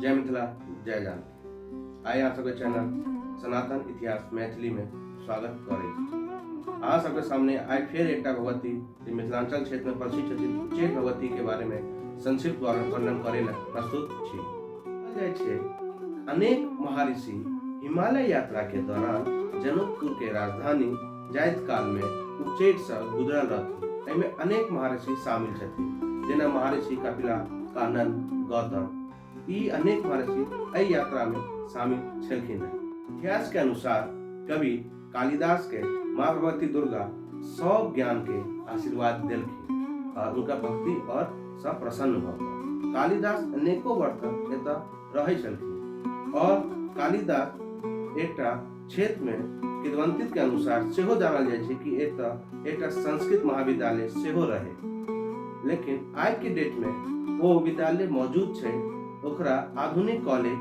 जय मिथिला, जय जानकी। आइ अहाँ सबके चैनल सनातन इतिहास मैथिली में स्वागत करै छी। अहाँ सबके सामने आइ फेर एकटा भगवती जे मिथिलांचल क्षेत्र में प्रसिद्ध छथिन, उच्चैठ भगवती के बारे में संक्षिप्त वर्णन करै लए प्रस्तुत छी। कहल जाइ छै अनेक महर्षि हिमालय यात्रा के दौरान जनकपुर के राजधानी जाइत काल में उच्चैठ सँ गुजरल रहथिन। एहिमे अनेक महर्षि शामिल छथिन, जेना महर्षि कपिला, कानन, गौतम। ई अनेक महर्षि एहि यात्रा में शामिल छलखिन हेँ। इतिहास के अनुसार कवि कालिदास के माँ भगवती दुर्गा सब ज्ञान के आशीर्वाद देलखिन और उनका भक्ति और सब प्रसन्न भऽ कऽ कालिदास अनेको वर्ष तक एतऽ रहै छलखिन। और कालिदास एकटा क्षेत्र में किदवंतित के अनुसार सेहो जानल जाइ छै कि एतऽ एकटा संस्कृत महाविद्यालय सेहो रहे, लेकिन आइ के डेट में ओ विद्यालय मौजूद छै। ओकरा आधुनिक कॉलेज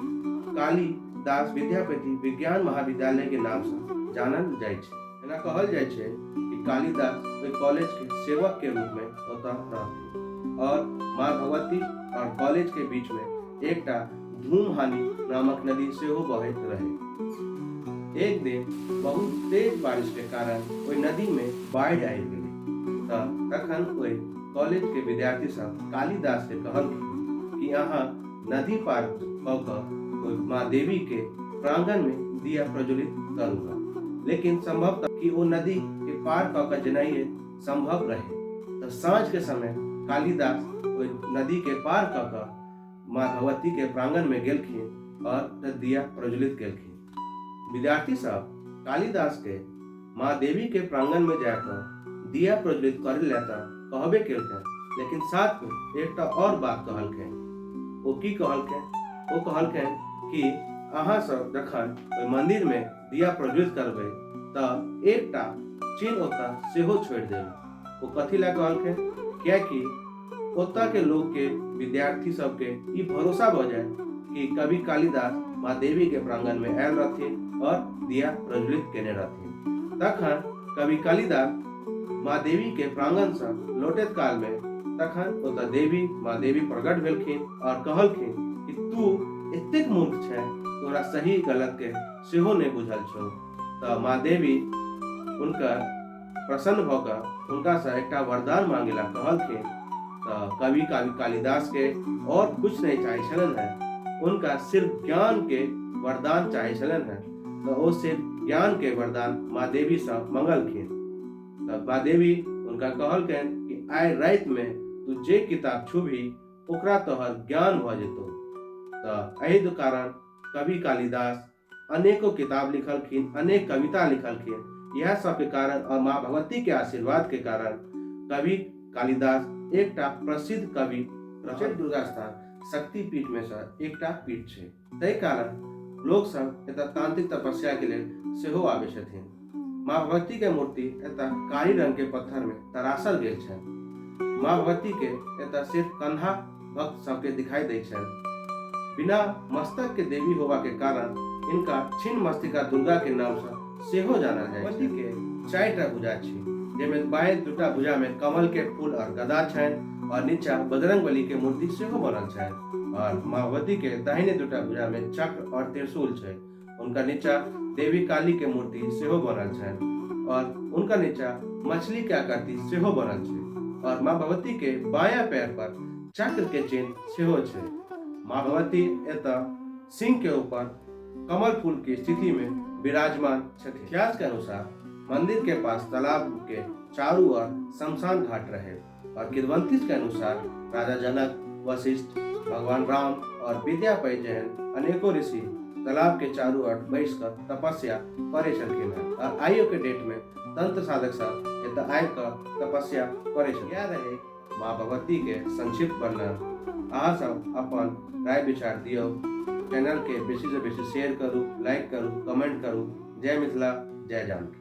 कालिदास विद्यापति विज्ञान महाविद्यालय के नाम से जानल जाइ छै। एना कहल जाइ छै कि कालिदास ओहि कॉलेज के सेवक के रूप में ओतऽ रहथिन और माँ भगवती और कॉलेज के बीच में एकटा धूमहानी नामक नदी सेहो बहैत रहै। एक दिन बहुत तेज बारिश के कारण ओहि नदी में बाढ़ि आबि गेलै तऽ तखन ओहि कॉलेज के विद्यार्थी सब कालिदास के कहलखिन कि अहाँ नदी पार कऽ कऽ ओहि माँ देवी के प्रांगण में दिया प्रज्वलित करू। लेकिन संभवतः कि ओ नदी के पार कऽ कऽ जेनाइए संभव रहे। तऽ साँझ के समय कालिदास ओहि नदी के पार कऽ कऽ माँ भगवती के प्रांगण में गेलखिन और दिया प्रज्वलित केलखिन। विद्यार्थी सब कालिदास के माँ देवी के प्रांगण में जाकर दिया प्रज्वलित करे ला तऽ कहबे केलखिन, लेकिन साथ में एकटा और बात कहलखिन। ओ की कहलखिन? ओ कहलखिन कि अहाँ सब जखन ओहि मंदिर में दिया प्रज्वलित करबै तऽ एकटा चिन्ह ओतऽ सेहो छोड़ि देबै। ओ कथी ला कहलखिन? कियाकि ओतऽ के लोग के विद्यार्थी सबके ई भरोसा भऽ जाय कि कवि कालिदास माँ देवी के प्रांगण में आयल रहथिन और दिया प्रज्वलित केने रहथिन। तखन कवि कालिदास माँ देवी के प्रांगण से लौटैत काल में तखन ओतऽ देवी माँ देवी प्रकट भेलखिन और कहलखिन कि तू एतेक मूर्ख छै, तोरा सही गलत के सेहो नहि बुझल छौ। तऽ माँ देवी हुनकर प्रसन्न भऽ कऽ हुनकासँ एकटा वरदान मांगे ला कहलखिन। तऽ कवि कवि कालिदास के और कुछ नहीं चाहे छलन है, उनका सिर्फ ज्ञान के वरदान चाहे छलन है। तऽ ओ सिर्फ ज्ञान के वरदान माँ देवी सँ मंगलखिन। तऽ माँ देवी हुनका कहलखिन कि आइ राति में तू जे किताब छुबही ओकरा तोहर ज्ञान भऽ जेतौ। तऽ एहि कारण कवि कालिदास अनेको किताब लिखलखिन, अनेक कविता लिखलखिन। इएह सबके कारण और माँ भगवती के आशीर्वाद के कारण कवि कालिदास एकटा प्रसिद्ध कवि रहल। दुर्गा स्थान शक्तिपीठ में से एकटा पीठ छै, ताहि कारण लोक सब एतऽ तांत्रिक तपस्या के लेल सेहो आबै छथिन। माँ भगवती के मूर्ति एतऽ कारी रंग के पत्थर में तराशल गेल छनि। माँ भगवती के एतऽ सिर्फ कंधा भक्त सबके दिखाई दै छनि। बिना मस्तक के देवी होवा के कारण इनका छिन्न मस्तिका दुर्गा के नाम से सेहो जानल जाइ छै। के चारिटा भुजा छै, जाहिमे बाएं दूटा भुजा में कमल के फूल और गदा छनि और नीचा बजरंगबली के मूर्ति सेहो बनल छनि और माँ भगवती के दाहिने दूटा भुजा में चक्र और त्रिशूल छै। उनका नीचा देवी काली के मूर्ति सेहो बनल छनि और उनका नीचा मछली के आकृति सेहो बनल छै और माँ भगवती के बायां पैर पर चक्र के चिन्ह सेहो छै। माँ भगवती एतऽ सिंह के ऊपर कमल फूल के स्थिति में विराजमान छथि। इतिहास के अनुसार मंदिर के पास तालाब के चारू ओर शमशान घाट रहे और किदवंती के अनुसार राजा जनक, वशिष्ठ, भगवान राम और विद्यापति जहन अनेकों ऋषि तालाब के चारू ओर बैस कऽ तपस्या करै छलखिन हेँ और आइयो के डेट में तंत्र साधक सब एतऽ आबि कऽ तपस्या करै छथिन। इएह रहै माँ भगवती के संक्षिप्त वर्णन। अहाँ सब अपन राय विचार दियौ। चैनल के बेसी से बेसी शेयर करू, लाइक करू, कमेंट करू। जय मिथिला, जय जानकी।